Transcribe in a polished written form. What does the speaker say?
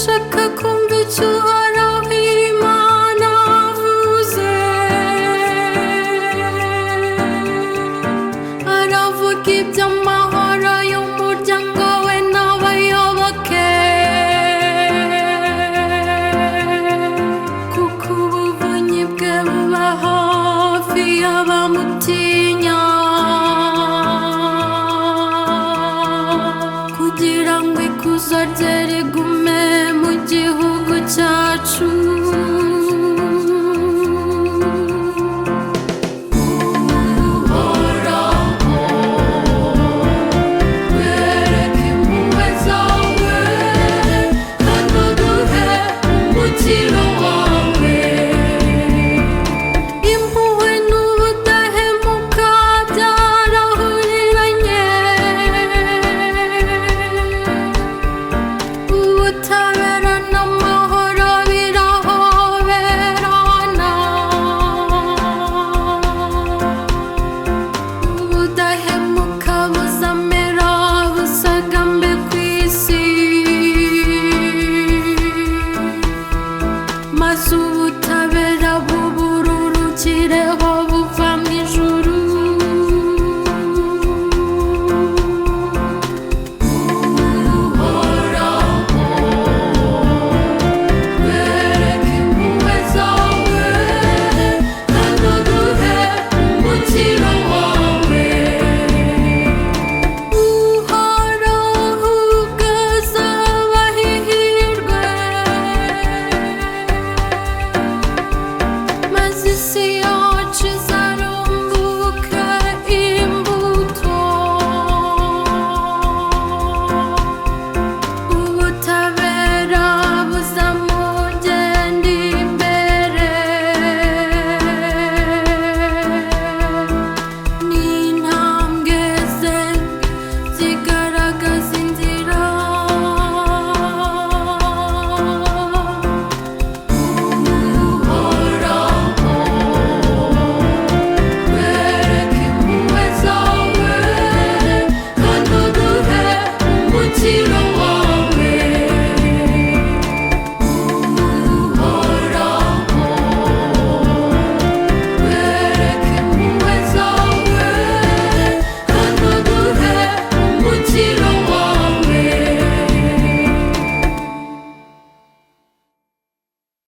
Ndashaka kumva icyo Uhoraho Imana avuze. Aravuga iby'amahoro y'umuryango we n'abayoboke, kuko ubuvunyi bwe buba hafi y'abamutinya, kugira ngo ikuzo rye rigume mu gihugu cyacu. Uhoraho, twereke impuhwe zawe, kandi uduhe umukiro wawe. Impuhwe n'ubudahemuka byarahuriranye, ubutabera